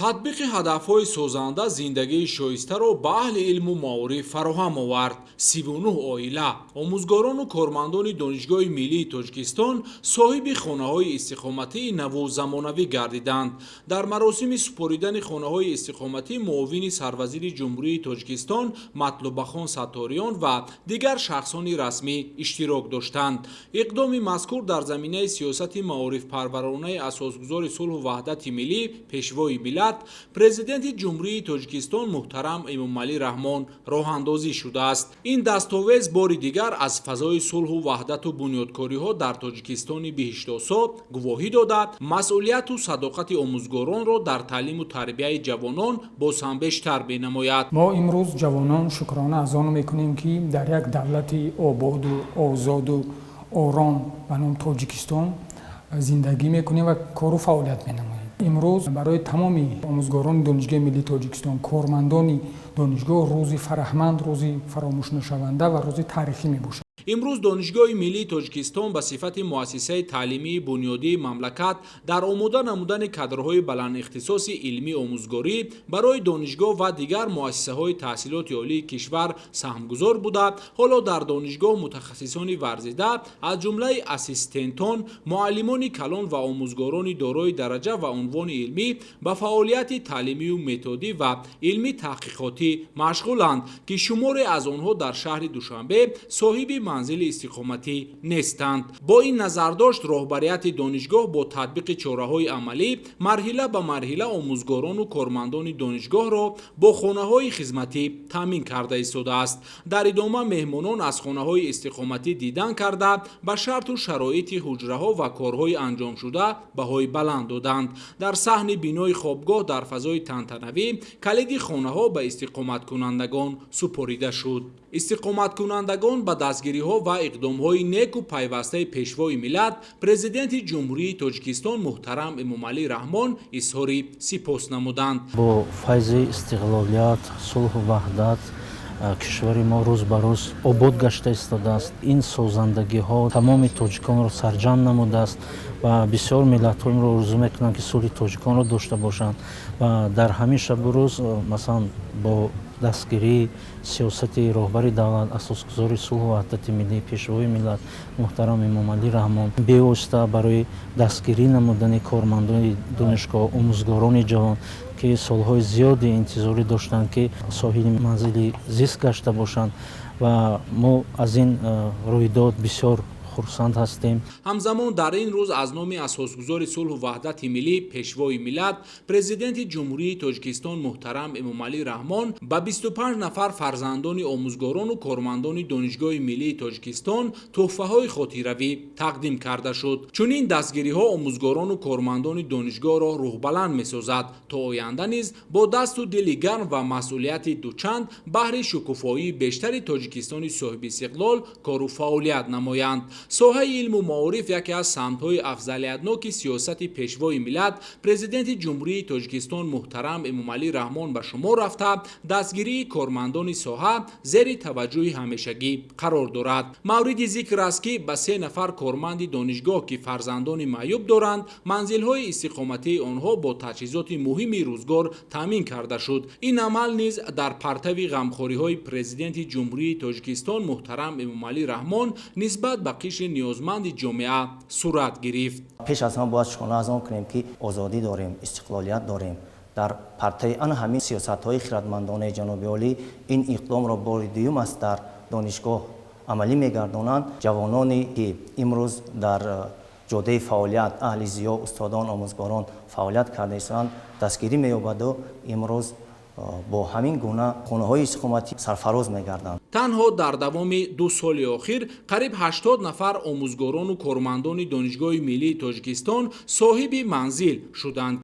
Татбиқи ҳадафҳои созанда зиндагии шоистаро ба аҳли илму маориф фароҳам овард. 39 оила, омӯзгорону кормандони Донишгоҳи миллии Тоҷикистон соҳиби хонаҳои истиқоматии наву замонавӣ гардиданд. Дар маросими супоридани хонаҳои истиқоматӣ муовини сарвазири Ҷумҳурии Тоҷикистон Матлубахон Сатториён ва дигар шахсони расмӣ иштирок доштанд. Иқдоми мазкур дар заминаи сиёсати маорифпарваронаи асосгузори сулҳу ваҳдати миллӣ, Пешвои миллат, Президенти Ҷумҳурии Тоҷикистон муҳтарам Эмомалӣ Раҳмон роҳандозӣ шудааст. Ин дастовез бори дигар аз фазои сулҳу ваҳдату бунёдкориҳо дар Тоҷикистони биҳиштосо гувоҳӣ дода, масъулияту садоқати омӯзгоронро дар таълиму тарбияи ҷавонон боз ҳам бештар менамояд. Мо имрӯз, ҷавонон, шукрона аз он мекунем, ки дар як давлати ободу озоду ором ба номи Тоҷикистон зиндагӣ мекунем ва кору фаъолият менамоем. Имрӯз барои тамоми омӯзгорони Донишгоҳи миллии Тоҷикистон, кормандони донишгоҳ рӯзи фараҳманд, рӯзи фаромӯшнашаванда ва рӯзи таърихӣ мебошад. Имрӯз Донишгоҳи миллии Тоҷикистон ба сифати муассисаи таълимии бунёдии мамлакат дар омода намудани кадрҳои баландихтисоси илмии омӯзгорӣ барои донишгоҳ ва дигар муассисаҳои таҳсилоти олии кишвар саҳмгузор буда, ҳоло дар донишгоҳ мутахассисони варзида, аз ҷумлаи ассистентон, муаллимони калон ва омӯзгорони дорои дараҷа ва унвони илмӣ ба фаъолияти таълимию методӣ ва илмӣ таҳқиқотӣ машғуланд, ки шуморе аз онҳо дар шаҳри Душанбе соҳиби манзили истиқоматӣ нестанд. Бо ин назардошт роҳбарияти донишгоҳ бо татбиқи чораҳои амалӣ марҳила ба марҳила омӯзгорону кормандони донишгоҳро бо хонаҳои хизматӣ таъмин карда истодааст. Дар идома меҳмонон аз хонаҳои истиқоматӣ дидан карда, ба шарту шароити ҳуҷраҳо ва корҳои анҷомшуда баҳои баланд доданд. Дар саҳни бинои хобгоҳ дар фазои тантанавӣ калиди хонаҳо ба истиқоматкунандагон супорида шуд. Истиқоматкунандагон ба дастгириҳо ва иқдомҳои неку пайвастаи Пешвои миллат, Президенти Ҷумҳурии Тоҷикистон муҳтарам Эмомалӣ Раҳмон изҳори сипос намуданд. Бо файзи истиқлолият, сулҳу ваҳдат кишвари мо рӯз ба рӯз обод гашта истодааст. Ин созандагиҳо тамоми тоҷиконро сарҷамъ намудааст ва бисёр миллатҳоро орзу мекунанд, ки сулҳи тоҷиконро дошта бошанд. Ва дар ҳамин шабу рӯз, масалан, бо дастгирии сиёсати роҳбари давлат, асосгузори сулҳу ваҳдати миллӣ, Пешвои миллат муҳтарам Эмомалӣ Раҳмон, бевосита барои дастгирӣ намудани кормандони донишгоҳ, омӯзгорони ҷавон, ки солҳои зиёде интизорӣ доштанд, ки соҳиби манзили зист гашта бошанд, ва мо аз ин рӯйдод бисёр хурсанд ҳастем. Ҳамзамон дар ин рӯз аз номи асосгузори сулҳу ваҳдати миллӣ, Пешвои миллат, Президенти Ҷумҳурии Тоҷикистон муҳтарам Эмомалӣ Раҳмон ба 25 нафар фарзандони омӯзгорону кормандони Донишгоҳи миллии Тоҷикистон тӯҳфаҳои хотиравӣ тақдим карда шуд. Чунин дастгириҳо омӯзгорону кормандони донишгоҳро рӯҳбаланд месозад, то оянда низ бо дасту дили гарм ва масъулияти дучанд баҳри шукуфоии бештари Тоҷикистони соҳибистиқлол кору фаъолият намоянд. Соҳаи илму маориф яке аз самтҳои афзалиятноки сиёсати Пешвои миллат, Президенти Ҷумҳурии Тоҷикистон муҳтарам Эмомалӣ Раҳмон ба шумор рафта, дастгирии кормандони соҳа зери таваҷҷӯҳи ҳамешагӣ қарор дорад. Мавриди зикр аст, ки ба се нафар корманди донишгоҳ, ки фарзандони маъюб доранд, манзилҳои истиқоматии онҳо бо таҷҳизоти муҳими рӯзгор таъмин карда шуд. Ин амал низ дар партави ғамхориҳои Президенти Ҷумҳурии Тоҷикистон муҳтарам Эмомалӣ Раҳмон нисбат ба қишри ниёзманди ҷомеа сурат гирифт. Пеш аз ҳама бояд шукрона аз он кунем, ки озодӣ дорем, истиқлолият дорем. Дар партави ана ҳамин сиёсатҳои хиратмандонаи ҷаноби олӣ ин иқдомро бори дуюм аст дар донишгоҳ амалӣ мегардонанд. Ҷавононе ки имрӯз дар ҷодаи фаъолият, аҳли зиё, устодон, омӯзгорон фаъолият карда истоданд, дастгирӣ меёбаду имрӯз бо ҳамин гуна хонаҳои истиқоматӣ сарфароз мегарданд. Танҳо дар давоми 2 соли охир қариб 80 нафар омӯзгорону кормандони Донишгоҳи миллии Тоҷикистон соҳиби манзил шуданд.